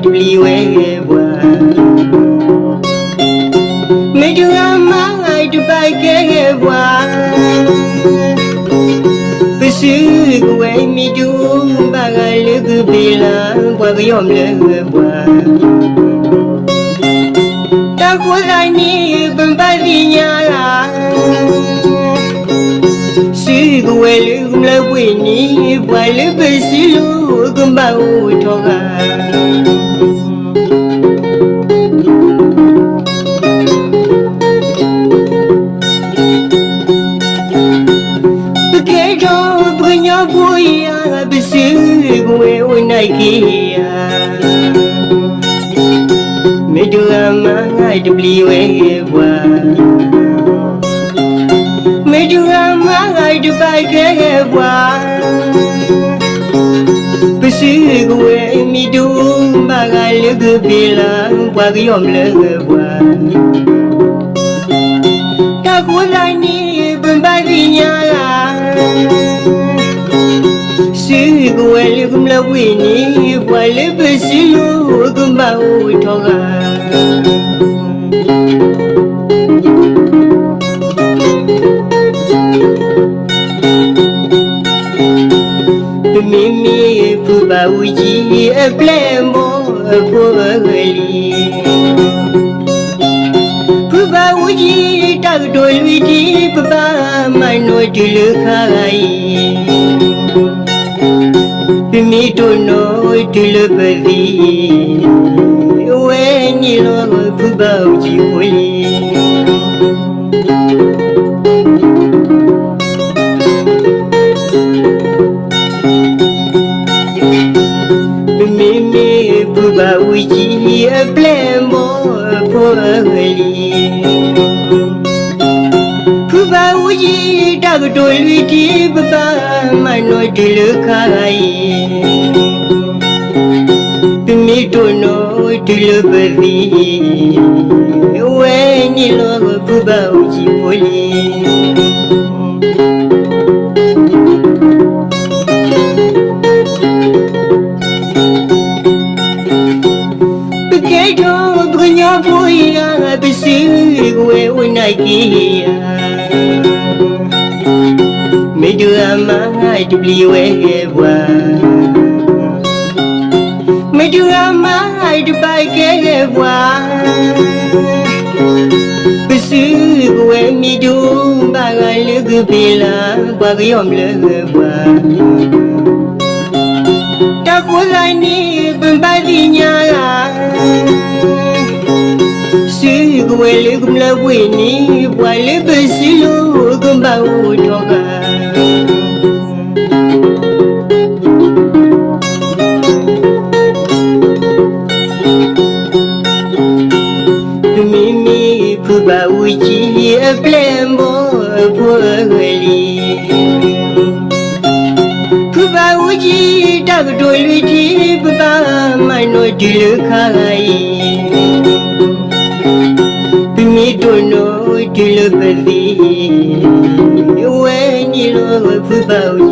တပျံၤဝဲပှၤ, မ့ၢ်တဂၤမးတဘၣ်ကဲပှၤ, ပစုကဝဲၤမ့ၢ်တအိၣ်ဘၣ်ဂၤလၢကဘ့ၣ်လၢပှၤကယီၢ်မျၢပှၤ, တၢ်ဃိသးန့ၣ် ပဘၣ်သ့ၣ်ညါလၢ စုကဝဲၤလၢကမျၢပှ့ၤန့ၣ် ပှၤလၢပစုလိၤကဘၣ်အိၣ်ထီၣ်ဂၤ ပကဲထီၣ်ပှၤကညီဖိဧါ, ပစုကဝဲၤအိၣ်နာ်က့ဧါ, မ့ၢ်တဂၤမးတပျံၤဝဲပှၤ, မ့ၢ်တဂၤမးတဘၣ်ကဲပှၤ, ပစုကဝဲၤမ့ၢ်တအိၣ်ဘၣ်ဂၤလၢကဘ့ၣ်လၢပှၤကယီၢ်မျၢပှၤ, တၢ်ဃိသးန့ၣ် ပဘၣ်သ့ၣ်ညါလၢ စုကဝဲၤလၢကမျၢပှ့ၤန့ၣ် ပှၤလၢပစုလိၤကဘၣ်အိၣ်ထီၣ်ဂၤ ပမ့မ့ၢ်ဖုဘၣ်အူကၠံအပျဲၢ်အဘီၣ်အဖိအဂီၢ်လံ, ဖုဘၣ်အူကၠံတၢ်ကတိၤလွံၢ်ထံၣ် ပဘၣ်မၤနီၣ်တုၤလၢခါဂၤအံၤ, ပမ့ၢ်တိၢ်နီၣ်တုၤလၢပသံ အဝဲန့ၣ်လီၤဖုဘၣ်အူကၠံအဃိလံ. ပမ့မ့ၢ်ဖုဘၣ်အူကၠံအပျဲၢ်အဘီၣ်အဖိအဂီၢ်လံ, ဖုဘၣ်အူကၠံတၢ်ကတိၤလွံၢ်ထံၣ် ပဘၣ်မၤနီၣ်တုၤလၢခါဂၤအံၤ, ပမ့ၢ်တိၢ်နီၣ်တုၤလၢပသံ အဝဲန့ၣ်လီၤဖုဘၣ်အူကၠံအဃိလံ. ပကဲထီၣ်ပှၤကညီဖိဧါ, ပစုကဝဲၤအိၣ်နာ်က့ဧါ, မ့ၢ်တဂၤမးတပျံၤဝဲပှၤ, မ့ၢ်တဂၤမးတဘၣ်ကဲပှၤ, ပစုကဝဲၤမ့ၢ်တအိၣ်ဘၣ်ဂၤလၢကဘ့ၣ်လၢပှၤကယီၢ်မျၢပှၤ, တၢ်ဃိသးန့ၣ် ပဘၣ်သ့ၣ်ညါလၢ စုကဝဲၤလၢကမျၢပှ့ၤန့ၣ် ပှၤလၢပစုလိၤကဘၣ်အိၣ်ထီၣ်ဂၤ ပမ့မ့ၢ်ဖုဘၣ်အူကၠံအပျဲၢ်အဘီၣ်အဖိအဂီၢ်လံ, ဖုဘၣ်အူကၠံတၢ်ကတိၤလွံၢ်ထံၣ် ပဘၣ်မၤနီၣ်တုၤလၢခါဂၤအံၤ, ပမ့ၢ်တိၢ်နီၣ်တုၤလၢပသံ အဝဲန့ၣ်လီၤဖုဘၣ်အူ